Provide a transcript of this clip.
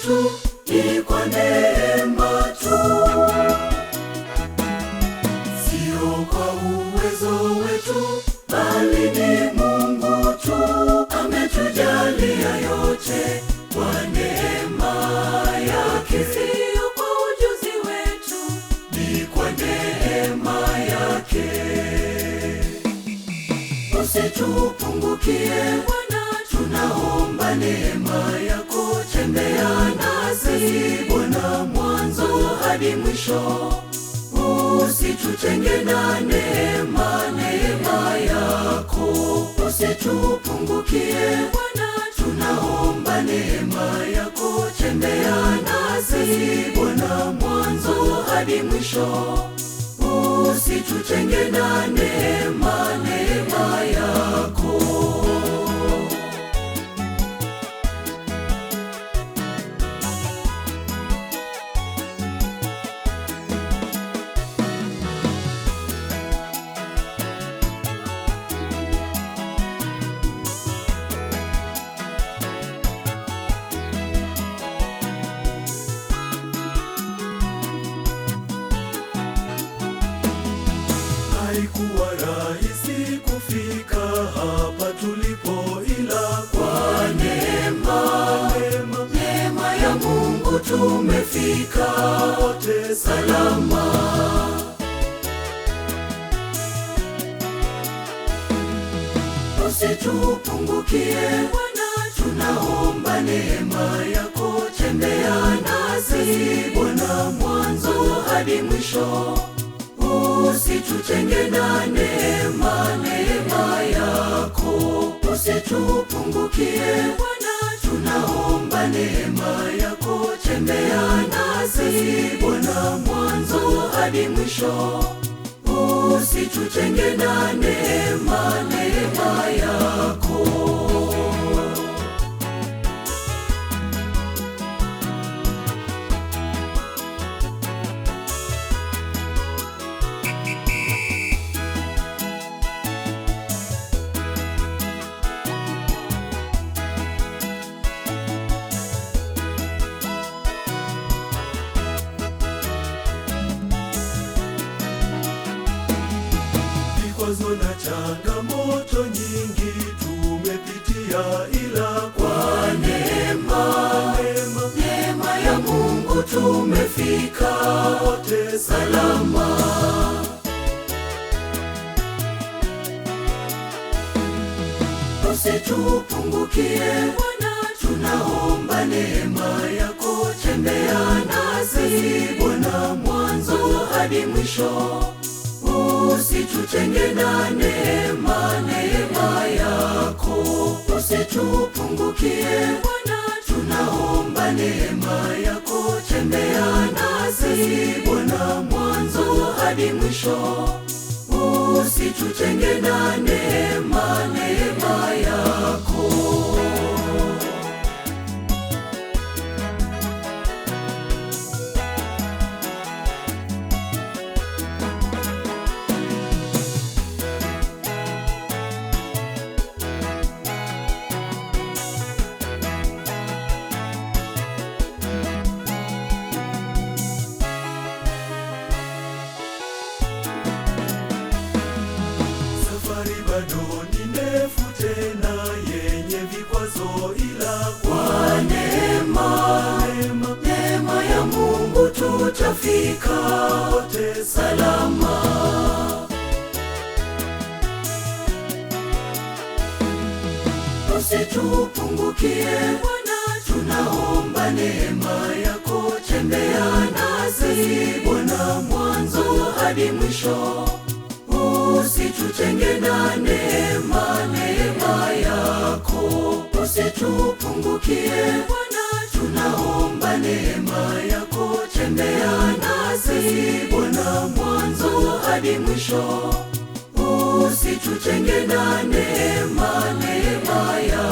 wetu, ni kwa neema tu. Sio kwa uwezo wetu, bali ni Mungu tu ametujalia yote kwa neema yake. Sio kwa ujuzi wetu, ni kwa neema yake. Usitupungukie Bwana, tunaomba neema yako. Tembea nasi Bwana, mwanzo hadi mwisho. Usitutenge na neema, neema yako. Usitupungukie Bwana, tunaomba neema yako. Tembea nasi Bwana, mwanzo hadi mwisho. Usitutenge na neema, neema yako. Haikuwa rahisi kufika hapa tulipo, ila kwa neema, neema, neema ya Mungu tumefika wote salama. Usitupungukie Bwana, tunaomba neema yako. Tembea nasi Bwana, mwanzo hadi mwisho. Usitutenge na neema, neema yako. Usitupungukie Bwana, tunaomba neema yako. Tembea nasi Bwana, mwanzo hadi mwisho. Usitutenge na neema, neema yako. Vikwazo na changamoto nyingi tumepitia, ila kwa neema, neema, neema ya Mungu tumefika wote salama. Usitupungukie Bwana, tunaomba neema yako. Tembea nasi Bwana, mwanzo hadi mwisho. Usitutenge na neema, neema yako. Usitupungukie Bwana, tunaomba neema yako. Tembea nasi Bwana, mwanzo hadi mwisho. Usitutenge na neema, neema yako. Safari bado ni ndefu tena yenye vikwazo, ila kwa neema, neema, neema ya Mungu tutafika wote salama. Usitupungukie Bwana, tunaomba neema yako. Tembea nasi Bwana, mwanzo hadi mwisho. Usitutenge na neema, neema yako. Usitupungukie Bwana, tunaomba neema yako. Tembea nasi Bwana, mwanzo hadi mwisho. Usitutenge na neema, neema yako.